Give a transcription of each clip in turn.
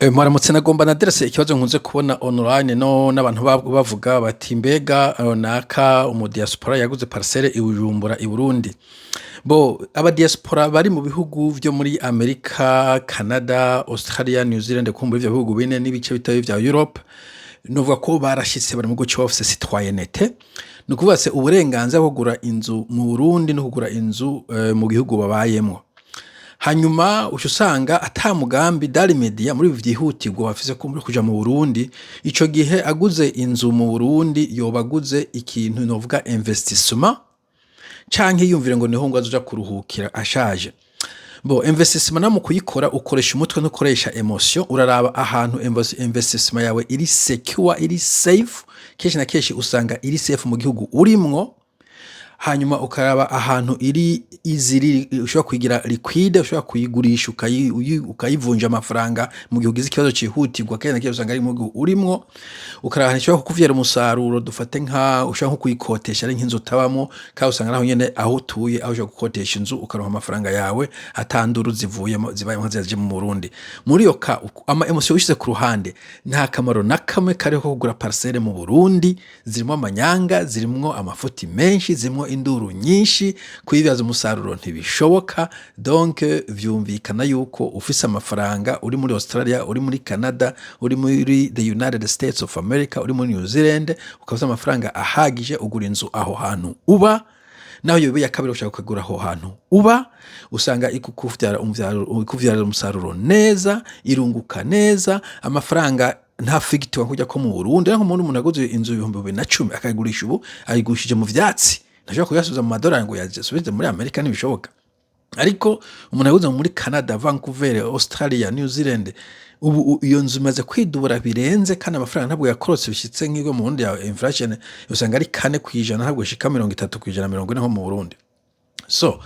Mwaramutse. Nagomba n'adresse ikibazo nkunze kubona online no n'abantu bavuga bati: "Mbega naka umu diaspora yaguze parcelle i Bujumbura i Burundi?" Bo aba diaspora bari mu bihugu vyo muri Amerika, Canada, Australia, New Zealand, kumbura ivyo bihugu bine n'ibice bitoyi vya Europe, novuga ko barashitse, bari mu gihugu bafise citoyenneté, ni ukuvuga se uburenganzira bwo kugura inzu mu Burundi no kugura inzu mu gihugu babayemwo. Hanyuma uca usanga ata mugambi dari media muri ibi vyihutirwa bafise kumbura kuja mu Burundi. Ico gihe aguze inzu mu Burundi, yoba aguze ikintu novuga investissement, canke yiyumvire ngo niho ngo azoja kuruhukira ashaje. Bo investissement na mu kuyikora ukoresha umutwe, ntukoresha émotion. Uraraba ahantu investissement yawe iri secure, iri safe. Kenshi na kenshi usanga iri safe mu gihugu urimwo. Hanyuma ukaraba ahantu iri easily, ushobora kuyigira liquide, ushobora kuyigurisha ukayivunja amafaranga mu gihe ugize ikibazo cihutirwa. Kenshi na kenshi usanga ari mu gihugu urimwo. Ukaraba ahantu ishobora kukuvyara umusaruro, dufate nka ushobora nko kuyikotesha, ari nk'inzu utabamwo, kandi usanga naho nyene aho utuye, aho ushobora gukotesha inzu ukaronka amafaranga yawe atanduru zivuyemo zibayemo nka zije mu Burundi. Muri iyo ka ama émotion wishize ku ruhande, nta kamaro na kamwe kariho ko kugura parcelle mu Burundi. Zirimwo amanyanga, zirimwo amafuti menshi, zirimwo induru nyinshi, kuyibyaza umusaruro ntibishoboka. Donc vyumvikana yuko ufise amafaranga, uri muri Australia, uri muri Canada, uri muri the United States of America, uri muri New Zealand, ukaba ufise amafaranga ahagije, ugura inzu aho hantu uba. Naho yoba iya kabiri, ushaka ukagura aho hantu uba, usanga ikuvyarira umusaruro neza, irunguka neza, amafaranga nta figitiwa kujya ko mu Burundi. Ariko umuntu aguze inzu 2010 akayigurisha ubu, ayigurishije mu vyatsi, ntashobora kuyasubiza mu madolari ngo yasubize muri Amerika, ntibishoboka. Ariko umuntu yaguze muri Canada, Vancouver, Australia, New Zealand, ubu iyo nzu imaze kwidubura birenze, kandi amafaranga ntabwo yakorotse bishyitse nk'ibyo mu Burundi ya inflation, usanga ari 4%, ntabwo ishika 30%, 40 nko mu Burundi. So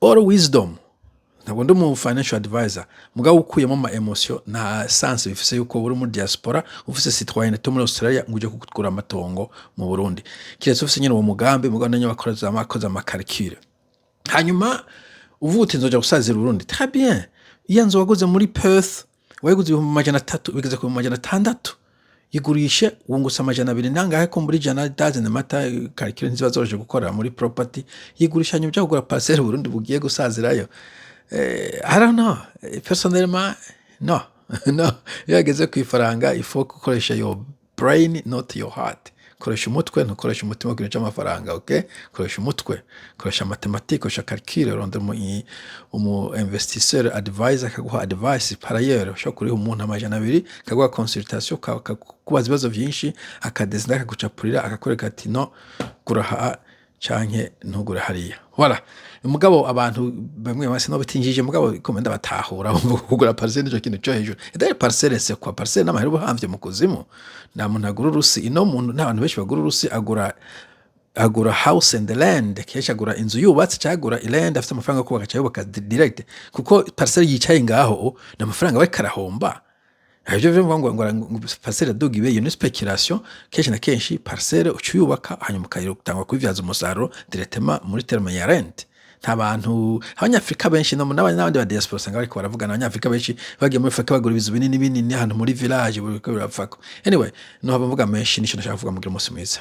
all wisdom, ntabwo ndi umu financial advisor, mugabo ukuyemo ama émotion, nta sens bifise yuko uri muri diaspora, ufise citoyenneté muri Australia, ngo uje kugura amatongo mu Burundi, kiretse ufise nyene uwo mugambi. Mugabo nanyo bakoze amakoze ama calcul. Hanyuma uvuga uti: "Nzoja gusazira Burundi." Très bien, iyo nzu waguze muri Perth wayiguze 300,000, bigeze ku 600,000, yigurishe wungutse 200 nangahe ko muri 100, doesn't matter, calcul ntiziba zoroshe gukora muri property. Yigurisha, hanyuma uja kugura parcelle Burundi bugiye gusazirayo. I don't know. Personnellement, no, no. Iyo hageze ku ifaranga, il faut gukoresha your brain, not your heart. Koresha umutwe, ntukoresha umutima ku kintu c'amafaranga. Okay, koresha umutwe, koresha mathématique, koresha calcul. Rondera umu investisseur advisor akaguha advice. Par ailleurs, ushobora kuriha umuntu 200 akaguha consultation, akakubaza ibibazo vyinshi, akadesina, akagucapurira, akakwereka ati: "No, gura aha canke ntugure hariya." Voilà. Mugabo abantu bamwe bamwe no bitinjije, mugabo ko ndabatahura, bumva kugura parcelle nico kintu cyo hejuru. Et d'ailleurs, parcelle, c'est quoi? Parcelle n'amahera uba uhamvye mu kuzimu. Nta muntu agura urusi ino muntu, nta bantu benshi bagura urusi. Agura house and land. Kenshi agura inzu yubatse cyangwa agura land afite amafaranga yo kubaka, cyangwa yubaka direct, kuko parcelle yicaye ngaho ni amafaranga bariko arahomba. Ivyo bivuga ngo parcelle yaduga ibe, iyo ni spéculation. Kenshi na kenshi parcelle uca uyubaka, hanyuma ukayitangwa kuyivyaza umusaruro directement muri terme ya rente. Nta bantu, abanyafrika benshi no n'abandi ba diaspora usanga bariko baravugana. Abanyafrika benshi bagiye muri Afrika bagura ibizu binini binini ahantu muri village, buriko birapfako. Anyway, no haba mvuga menshi, nico nashaka kuvuga. Mugira umunsi mwiza.